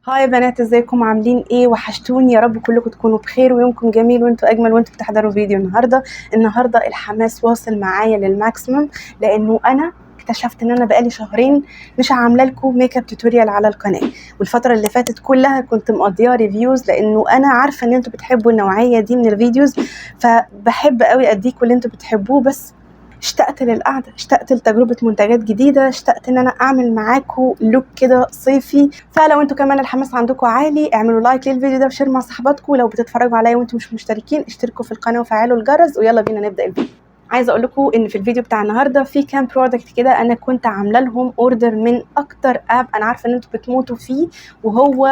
Hi يا بنات، ازيكم؟ عاملين ايه؟ وحشتوني. يا رب كلكم تكونوا بخير ويومكم جميل وانتوا اجمل وانتوا بتحضروا فيديو النهارده. النهارده الحماس واصل معايا لل maximum، لانه انا اكتشفت ان انا بقالي شهرين مش عامله لكم makeup tutorial على القناة، والفترة اللي فاتت كلها كنت مقضيها reviews، لانه انا عارفه ان انتوا بتحبوا النوعية دي من ال videos، فبحب قوي اديكم اللي انتوا بتحبوه. بس اشتقت للقعده، اشتقت لتجربة منتجات جديده، اشتقت ان انا اعمل معاكم look كده صيفي. فلو انتوا كمان الحماس عندكم عالي، اعملوا like للفيديو ده و share مع صاحباتكم. لو بتتفرجوا عليا وانتوا مش مشتركين، اشتركوا في القناة وفعلوا الجرس، ويلا بينا نبدا الفيديو. عايزه اقول لكم ان في الفيديو بتاع النهارده في كام product كده انا كنت عامله لهم order من اكتر app انا عارفه ان انتوا بتموتوا فيه، وهو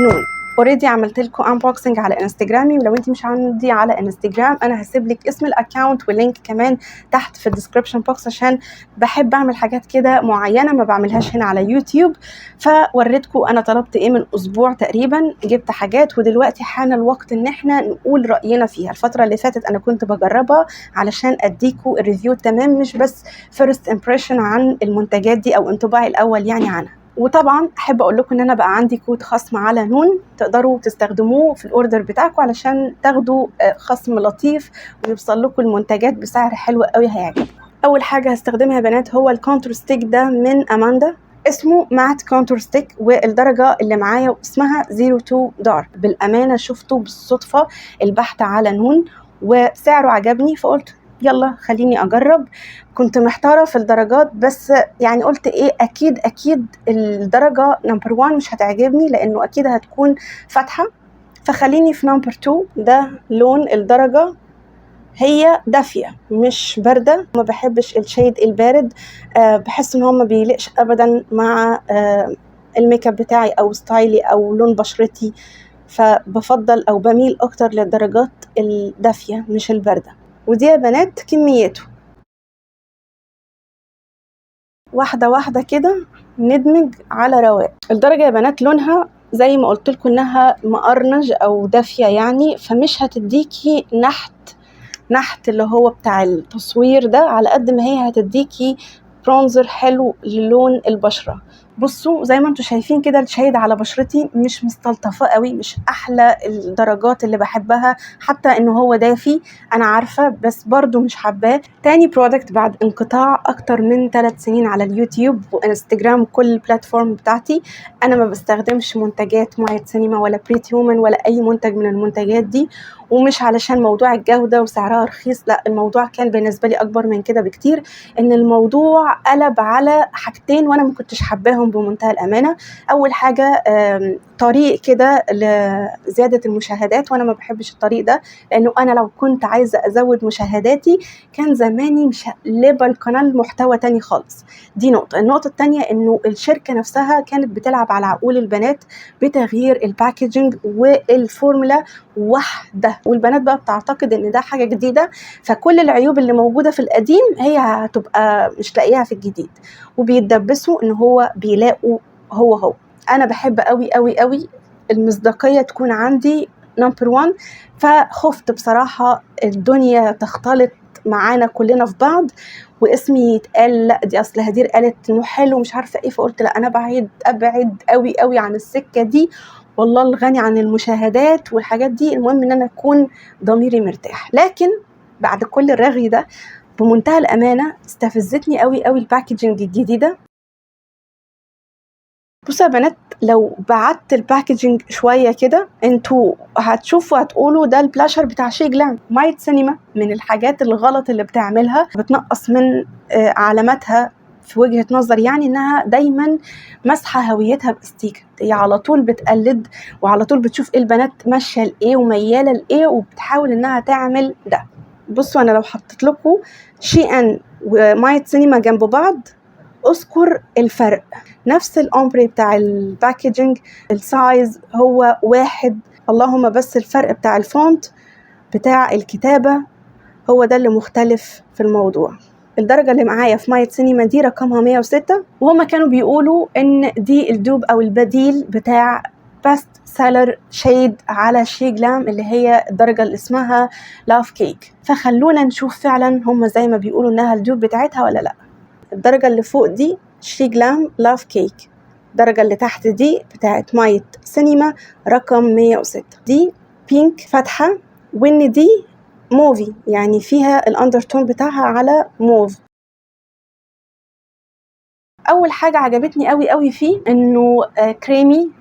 نون. already عملت لكم unboxing على انستجرامي، ولو انت مش عندي على انستجرام انا هسيب لك اسم ال account وال link كمان تحت في ال description box، عشان بحب اعمل حاجات كده معينة ما بعملهاش هنا على يوتيوب. فوريتكم انا طلبت ايه من اسبوع تقريبا، جبت حاجات ودلوقتي حان الوقت ان احنا نقول راينا فيها. الفترة اللي فاتت انا كنت بجربها علشان اديكم ال review تمام، مش بس first impression عن المنتجات دي او انطباعي الاول يعني عنها. وطبعا احب اقول لكم ان انا بقى عندي كود خصم على نون تقدروا تستخدموه في ال order بتاعكم علشان تاخدوا خصم لطيف ويوصل لكم المنتجات بسعر حلو قوي هيعجبكم. اول حاجة هستخدمها يا بنات هو ال contour stick ده من اماندا، اسمه matte contour stick، والدرجة اللي معايا اسمها 02 dark. بالامانة شفته بالصدفة البحث على نون وسعره عجبني، فقلت يلا خليني اجرب. كنت محتارة في الدرجات، بس يعني قلت ايه، اكيد اكيد الدرجة number 1 مش هتعجبني لانه اكيد هتكون فاتحة، فخليني في number 2. ده لون الدرجة، هي دافيه مش باردة. ما بحبش ال shade البارد، بحس ان هو ما بيليقش ابدا مع الميك اب بتاعي او style ي او لون بشرتي، فبفضل او بميل اكتر للدرجات الدافيه مش البارده. ودي يا بنات كميته، واحدة واحدة كده ندمج على رواق. الدرجة يا بنات لونها زي ما قلت لكم انها مقرنج او دافيه يعني، فمش هتديكي نحت اللي هو بتاع التصوير ده، على قد ما هي هتديكي bronzer حلو للون البشرة. بصوا زي ما انتم شايفين كده ال shade على بشرتي مش مستلطفه قوي، مش احلى الدرجات اللي بحبها، حتى انه هو دافي انا عارفه، بس برضو مش حباه. تاني product بعد انقطاع اكتر من 3 سنين على اليوتيوب وانستجرام وكل ال platform بتاعتي، انا ما بستخدمش منتجات مايت سينما ولا Pretty Woman ولا اي منتج من المنتجات دي، ومش علشان موضوع الجودة وسعرها رخيص، لا الموضوع كان بالنسبة لي اكبر من كده بكتير. ان الموضوع قلب على حاجتين وانا ما كنتش حباهم بمنتهى الامانة. اول حاجة طريق كده لزيادة المشاهدات، وانا ما بحبش الطريق ده، لانه انا لو كنت عايزه ازود مشاهداتي كان زماني مشقلبه القناة لمحتوى تاني خالص. دي نقطة. النقطة التانية انه الشركة نفسها كانت بتلعب على عقول البنات بتغيير ال packaging وال formula واحدة، والبنات بقى بتعتقد ان ده حاجة جديدة، فكل العيوب اللي موجودة في القديم هي هتبقى مش لاقيها في الجديد، وبيتدبسوا ان هو بيلاقوا هو هو. انا بحب قوي قوي قوي المصداقية تكون عندي number 1، فخفت بصراحة الدنيا تختلط معانا كلنا في بعض واسمي يتقال لا دي اصل هدير قالت انه حلو مش عارفه ايه، فقلت لا انا بعيد ابعد قوي قوي عن السكة دي، والله الغني عن المشاهدات والحاجات دي، المهم ان انا اكون ضميري مرتاح. لكن بعد كل الرغي ده بمنتهى الامانة استفزتني قوي قوي ال packaging الجديدة. بصوا يا بنات، لو بعدت ال packaging شوية كده انتوا هتشوفوا هتقولوا ده البلاشر بتاع SHEGLAM. مايت سينما من الحاجات الغلط اللي بتعملها، بتنقص من علاماتها في وجهة نظر، يعني انها دايما مسحة هويتها باستيكة، هي على طول بتقلد وعلى طول بتشوف ايه البنات ماشية لايه وميالة لايه وبتحاول انها تعمل ده. بصوا انا لو حطيت لكم SHEIN ومايت سينما جنب بعض اذكر الفرق، نفس ال ombre بتاع ال packaging، ال size هو واحد، اللهم بس الفرق بتاع ال font بتاع الكتابة هو ده اللي مختلف في الموضوع. الدرجة اللي معايا في مايت سينما دي رقمها 106، وهما كانوا بيقولوا ان دي ال dupe او البديل بتاع best seller shade على SHEGLAM اللي هي الدرجة اللي اسمها Love Cake. فخلونا نشوف فعلا هما زي ما بيقولوا انها ال dupe بتاعتها ولا لا. الدرجة اللي فوق دي SHEGLAM Love Cake، الدرجة اللي تحت دي بتاعت مايت سينما رقم 106، دي pink فاتحة، وان دي موفي يعني فيها ال undertone بتاعها على موف. اول حاجة عجبتني قوي قوي فيه انه كريمي،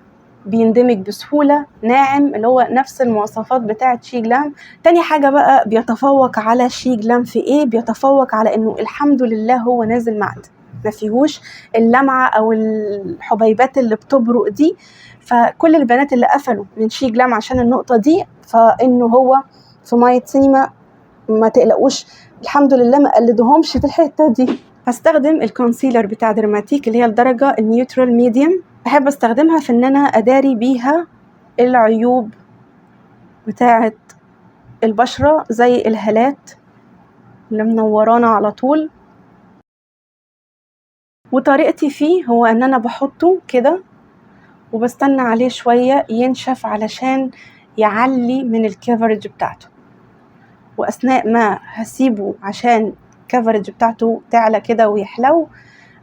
بيندمج بسهولة، ناعم، اللي هو نفس المواصفات بتاعة SHEGLAM. تاني حاجة بقى بيتفوق على SHEGLAM في ايه؟ بيتفوق على انه الحمد لله هو نازل matte، ما فيهوش اللمعة او الحبيبات اللي بتبرق دي. فكل البنات اللي قفلوا من SHEGLAM عشان النقطة دي، فانه هو في مايت سينما ما تقلقوش، الحمد لله ما قلدهمش في الحتة دي. هستخدم ال concealer بتاع Dermatique اللي هي الدرجة ال neutral medium، بحب استخدمها في ان انا اداري بيها العيوب بتاعة البشرة زي الهالات اللي منورانا على طول. وطريقتي فيه هو ان انا بحطه كده وبستنى عليه شوية ينشف علشان يعلي من ال coverage بتاعته، واثناء ما هسيبه عشان ال coverage بتاعته تعلى كده ويحلو،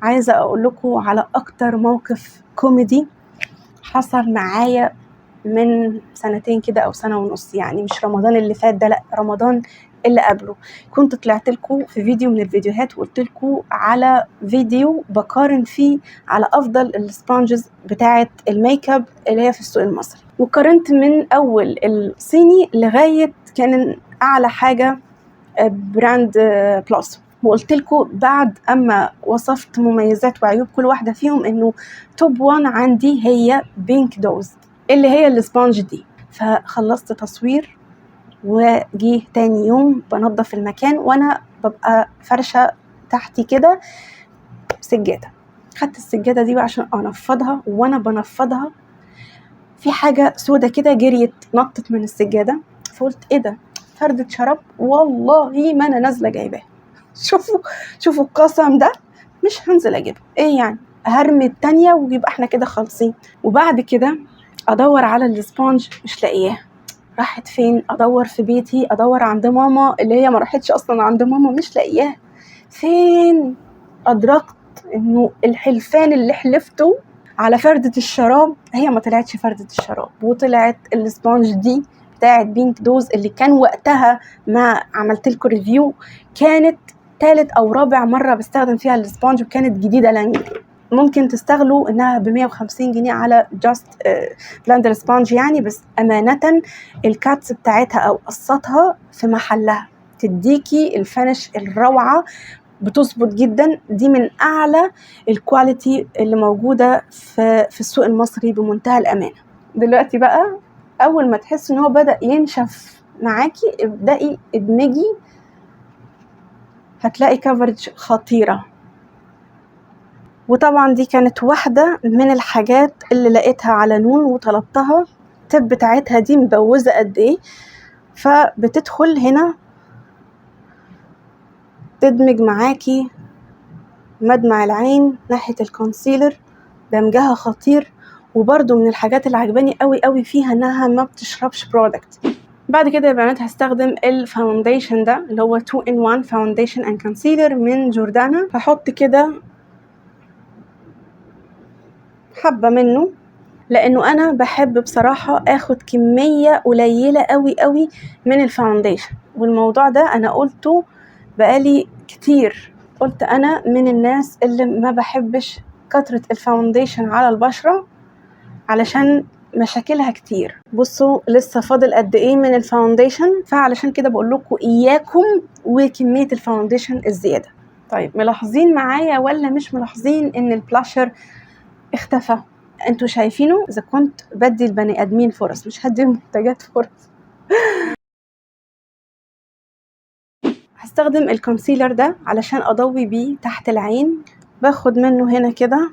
عايزة اقول لكم على اكتر موقف كوميدي حصل معايا من سنتين كده او سنة ونص، يعني مش رمضان اللي فات ده، لا رمضان اللي قبله. كنت طلعت لكم في فيديو من الفيديوهات وقلت لكم على فيديو بقارن فيه على افضل ال sponges بتاعه الميك اب اللي هي في السوق المصري، وقارنت من اول الصيني لغاية كان اعلى حاجة brand بلس، وقلت لكم بعد اما وصفت مميزات وعيوب كل واحدة فيهم انه top 1 عندي هي Pink Dose اللي هي ال sponge دي. فخلصت تصوير وجيه تاني يوم بنظف المكان وانا ببقى فرشه تحتي كده سجادة، خدت السجادة دي بقى عشان انفضها، وانا بنفضها في حاجة سودة كده جريت نطت من السجادة، فقلت ايه ده، فردة شراب، والله ما انا نازله جايباها. شوفوا القسم ده، مش هنزل اجيبها، ايه يعني هرمي التانية ويبقى احنا كده خالصين. وبعد كده ادور على ال sponge مش لاقياها، راحت فين؟ ادور في بيتي، ادور عند ماما اللي هي ما راحتش اصلا عند ماما، مش لاقياها فين. ادركت انه الحلفان اللي حلفته على فردة الشراب هي ما طلعتش فردة الشراب، وطلعت ال sponge دي بتاعت Pink Dose اللي كان وقتها ما عملت لكم review، كانت تالت او رابع مرة بستخدم فيها ال sponge، وكانت جديدة لانج. ممكن تستغلوا انها ب 150 جنيه على Just Blender sponge يعني، بس امانة ال cuts بتاعتها او قصتها في محلها تديكي ال finish الروعة، بتظبط جدا. دي من اعلى ال quality اللي موجودة في السوق المصري بمنتهى الامانة. دلوقتي بقى اول ما تحس ان هو بدأ ينشف معاكي ابدأي ادمجي، هتلاقي coverage خطيرة. وطبعا دي كانت واحدة من الحاجات اللي لقيتها على نون وطلبتها. ال tip بتاعتها دي مبوزة قد ايه، فبتدخل هنا تدمج معاكي مدمع العين ناحية ال concealer، دمجها خطير. وبرده من الحاجات اللي عجباني قوي قوي فيها انها ما بتشربش product. بعد كده يا بنات هستخدم ال foundation ده اللي هو 2 in 1 foundation and concealer من جوردانا. هحط كده حبة منه لانه انا بحب بصراحة اخد كمية قليلة قوي قوي من ال foundation، والموضوع ده انا قلته بقالي كتير، قلت انا من الناس اللي ما بحبش كترة ال foundation على البشرة علشان مشاكلها كتير. بصوا لسه فاضل قد ايه من ال foundation، فعلشان كده بقول لكم اياكم وكمية ال foundation الزيادة. طيب ملاحظين معايا ولا مش ملاحظين ان البلاشر اختفى؟ انتوا شايفينه؟ اذا كنت بدي البني ادمين فرص مش هدي المنتجات فرص. هستخدم ال concealer ده علشان اضوي بيه تحت العين، باخد منه هنا كده،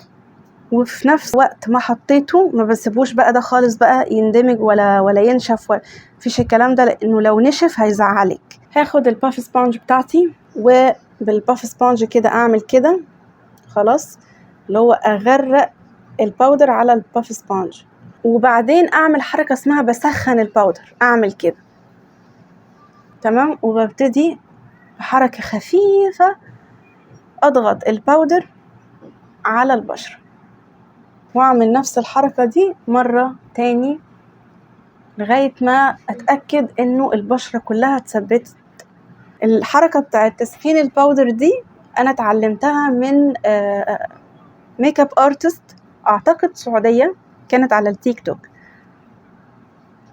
وفي نفس وقت ما حطيته ما بسيبوش بقى ده خالص بقى يندمج ولا ينشف ولا فيش الكلام ده، لانه لو نشف هيزعلك. هاخد ال puff sponge بتاعتي وبال puff sponge كده اعمل كده خلاص، اللي هو اغرق ال powder على ال puff sponge، وبعدين اعمل حركة اسمها بسخن ال powder، اعمل كده تمام، وببتدي بحركة خفيفة اضغط ال powder على البشرة. واعمل نفس الحركة دي مرة تاني لغاية ما اتأكد انه البشرة كلها اتثبتت. الحركة بتاعة تسخين ال powder دي انا اتعلمتها من makeup artist اعتقد سعودية، كانت على التيك توك،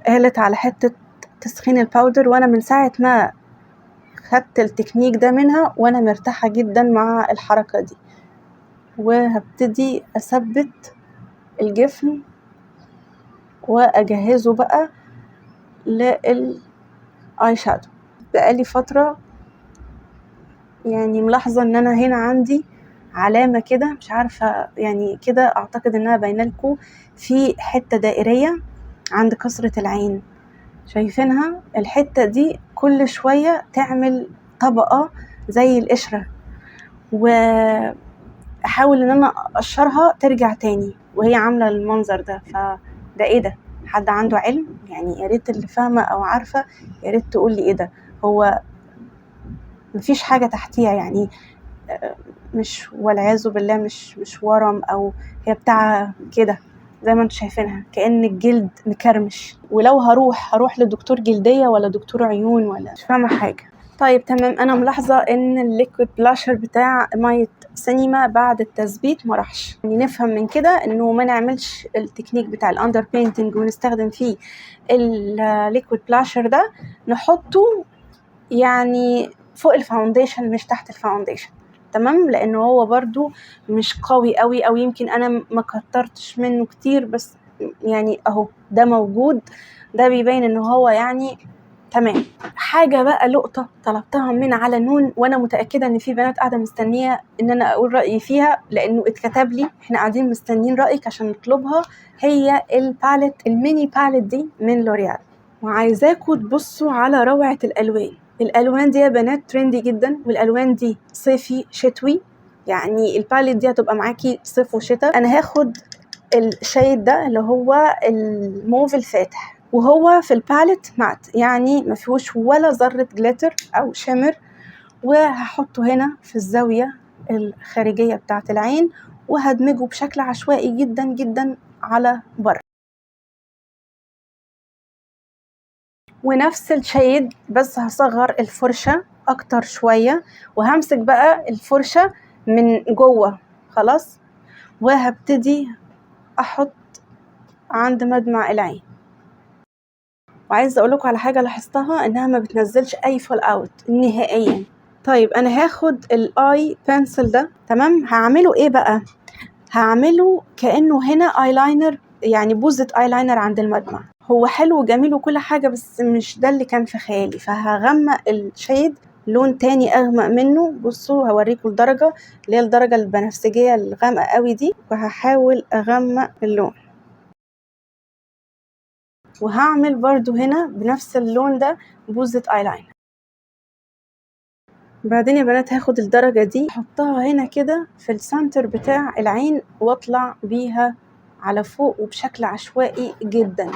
قالت على حتة تسخين ال powder، وانا من ساعة ما خدت التكنيك ده منها وانا مرتاحة جدا مع الحركة دي. وهبتدي اثبت الجفن واجهزة بقى لل eye shadow. بقالي فترة يعني ملاحظة ان انا هنا عندي علامة كده، مش عارفة يعني كده، اعتقد انها باينة لكم، في حتة دائرية عند كسرة العين، شايفينها؟ الحتة دي كل شوية تعمل طبقة زي القشرة، واحاول ان انا اقشرها ترجع تاني وهي عاملة المنظر ده. فده ايه ده؟ حد عنده علم؟ يعني يا ريت اللي فاهمة او عارفة يا ريت تقول لي ايه ده. هو مفيش حاجة تحتيها يعني، مش والعياذ بالله مش ورم او هي بتاع كده زي ما انتم شايفينها، كأن الجلد مكرمش. ولو هروح لدكتور جلدية ولا دكتور عيون ولا مش فاهمة حاجة. طيب تمام، انا ملاحظة ان ال liquid blusher بتاع ماية سينما بعد التثبيت ما راحش، يعني نفهم من كده انه ما نعملش التكنيك بتاع ال underpainting ونستخدم فيه ال liquid blusher ده، نحطه يعني فوق ال foundation مش تحت ال foundation، تمام؟ لانه هو برضو مش قوي قوي، او يمكن انا ما كترتش منه كتير، بس يعني اهو ده موجود، ده بيبين ان هو يعني تمام. حاجة بقى لقطة طلبتها من على نون، وانا متأكدة ان في بنات قاعدة مستنية ان انا اقول رأيي فيها، لانه اتكتب لي احنا قاعدين مستنيين رأيك عشان نطلبها، هي ال palette ال mini palette دي من لوريال. وعايزاكوا تبصوا على روعة الالوان. الالوان دي يا بنات trendy جدا، والالوان دي صيفي شتوي، يعني ال palette دي هتبقى معاكي صيف وشتاء. انا هاخد ال shade ده اللي هو الموف الفاتح، وهو في ال palette matte، يعني ما فيهوش ولا ذرة glitter او shimmer، وهحطه هنا في الزاوية الخارجية بتاعة العين، وهدمجه بشكل عشوائي جدا جدا على بره. ونفس ال shade بس هصغر الفرشة اكتر شوية، وهمسك بقى الفرشة من جوه خلاص، وهبتدي احط عند مدمع العين. وعايزة اقول لكم على حاجة لاحظتها، انها ما بتنزلش اي fallout نهائيا. طيب انا هاخد ال eye pencil ده، تمام؟ هعمله ايه بقى؟ هعمله كانه هنا ايلاينر، يعني بوزة ايلاينر عند المدمع. هو حلو وجميل وكل حاجة، بس مش ده اللي كان في خيالي، فهغمق ال shade لون تاني اغمق منه. بصوا هوريكم الدرجة اللي هي الدرجة البنفسجية الغامقة قوي دي، وهحاول اغمق اللون. وهعمل برضو هنا بنفس اللون ده بوزة ايلاينر. بعدين يا بنات هاخد الدرجة دي احطها هنا كده في ال center بتاع العين، واطلع بيها على فوق وبشكل عشوائي جدا.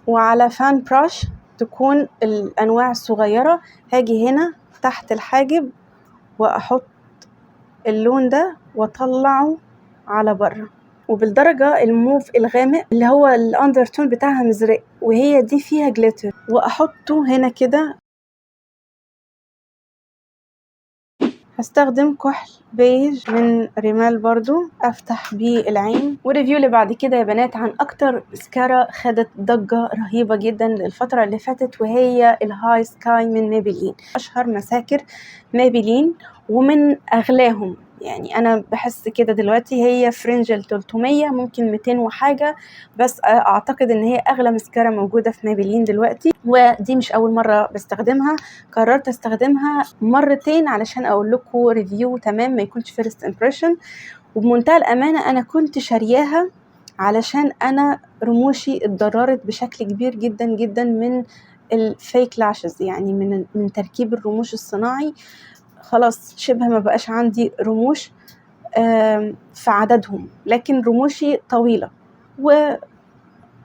وعلى fan brush تكون الانواع الصغيرة، هاجي هنا تحت الحاجب واحط اللون ده واطلعه على بره. وبالدرجة الموف الغامق اللي هو ال undertone بتاعها مزرق، وهي دي فيها glitter، واحطه هنا كده. هستخدم كحل بيج من ريمال برضو افتح بيه العين. و review اللي بعد كده يا بنات عن اكتر مسكرة خدت ضجة رهيبة جدا الفترة اللي فاتت، وهي ال High Sky من ميبلين. اشهر مساكر ميبلين ومن اغلاهم، يعني انا بحس كده دلوقتي هي ف range ال 300 ممكن 200 وحاجة، بس اعتقد ان هي اغلى مسكرة موجودة في ميبلين دلوقتي. ودي مش اول مرة بستخدمها، قررت استخدمها مرتين علشان اقول لكم review تمام، ما يكونش first impression. وبمنتهى الامانة انا كنت شارياها علشان انا رموشي اتضررت بشكل كبير جدا جدا من ال fake lashes، يعني من تركيب الرموش الصناعي. خلاص شبه ما بقاش عندي رموش في عددهم، لكن رموشي طويلة.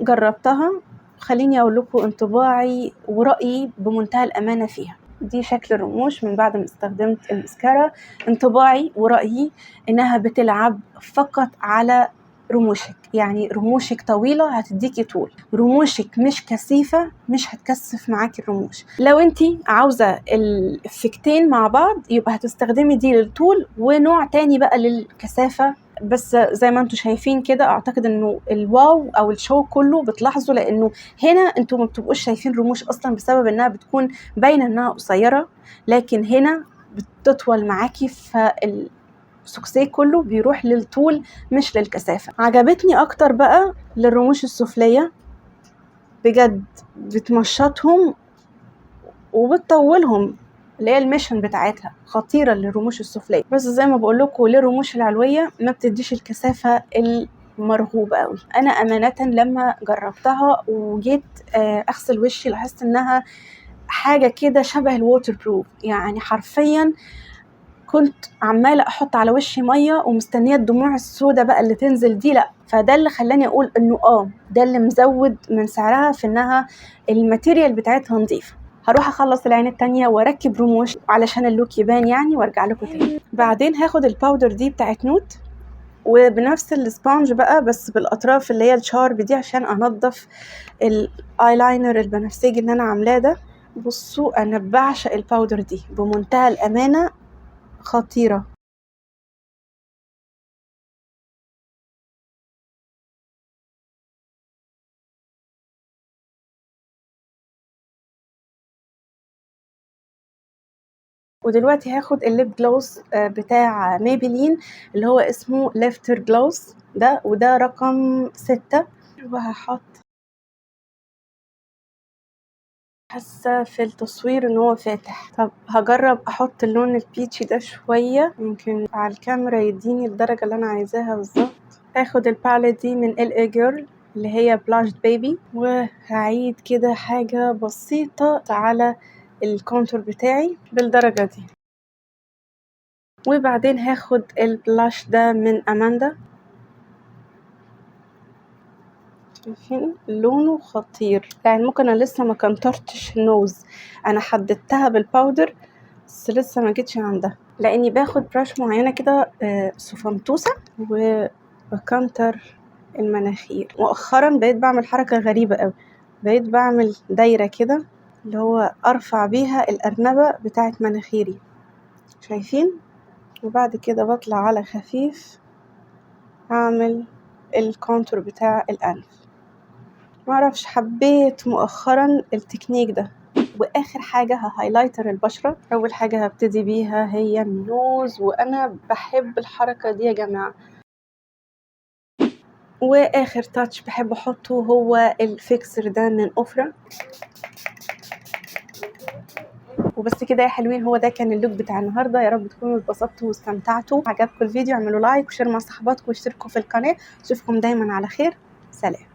وجربتها، خليني اقول لكم انطباعي ورأيي بمنتهى الأمانة فيها. دي شكل الرموش من بعد ما استخدمت المسكرة. انطباعي ورأيي انها بتلعب فقط على رموشك. يعني رموشك طويلة هتديكي طول، رموشك مش كثيفة مش هتكثف معاكي الرموش. لو انتي عاوزة ال effect ين مع بعض يبقى هتستخدمي دي للطول ونوع تاني بقى للكثافة. بس زي ما انتوا شايفين كده اعتقد انه ال wow او ال show كله بتلاحظوا، لانه هنا انتوا ما بتبقوش شايفين رموش اصلا بسبب انها بتكون باينة انها قصيرة، لكن هنا بتطول معاكي، فال succès كله بيروح للطول مش للكثافة. عجبتني اكتر بقى للرموش السفلية، بجد بتمشطهم وبتطولهم، اللي هي ال mission بتاعتها خطيرة للرموش السفلية. بس زي ما بقول لكم للرموش العلوية ما بتديش الكثافة المرغوبة قوي. انا امانة لما جربتها وجيت اغسل وشي لاحظت انها حاجة كده شبه ال waterproof، يعني حرفيا كنت عمالة احط على وشي مية ومستنية الدموع السوداء بقى اللي تنزل دي، لا. فده اللي خلاني اقول انه ده اللي مزود من سعرها في انها ال material بتاعتها نظيفة. هروح اخلص العين التانية واركب رموش علشان ال look يبان يعني، وارجع لكم تاني. بعدين هاخد ال powder دي بتاعت نوت وبنفس ال sponge بقى بس بالاطراف اللي هي ال sharp دي عشان انضف الايلاينر البنفسجي اللي انا عاملاه ده. بصوا انا بعشق ال powder دي بمنتهى الامانة، خطيرة. ودلوقتي هاخد ال lip gloss بتاع ميبلين اللي هو اسمه lifter gloss ده، وده رقم 6، وهحط. حاسه في التصوير ان هو فاتح، طب هجرب احط اللون ال peachy ده شوية، يمكن على الكاميرا يديني الدرجة اللي انا عايزاها بالظبط. هاخد ال palette دي من LA Girl اللي هي Blushed Baby، وهعيد كده حاجة بسيطة على ال contour بتاعي بالدرجة دي. وبعدين هاخد ال blush ده من اماندا، شايفين لونه خطير. يعني ممكن انا لسه ما كنترتش ال nose، انا حددتها بال powder بس لسه ما جيتش عندها، لاني باخد brush معينة كده سفنطوسه وبكنتر المناخير. مؤخرا بقيت بعمل حركة غريبة قوي، بقيت بعمل دايرة كده اللي هو ارفع بيها الارنبه بتاعت مناخيري، شايفين؟ وبعد كده بطلع على خفيف اعمل ال contour بتاع الانف. معرفش، حبيت مؤخرا التكنيك ده. واخر حاجة ه highlighter البشرة. اول حاجة هبتدي بيها هي ال nose، وانا بحب الحركة دي يا جماعة. واخر touch بحب احطه هو ال fixer ده من اوفرا. وبس كده يا حلوين، هو ده كان ال look بتاع النهارده. يا رب تكونوا اتبسطتوا واستمتعتوا. عجبكم الفيديو اعملوا like و share مع صحباتكم واشتركوا في القناة. اشوفكم دايما على خير. سلام.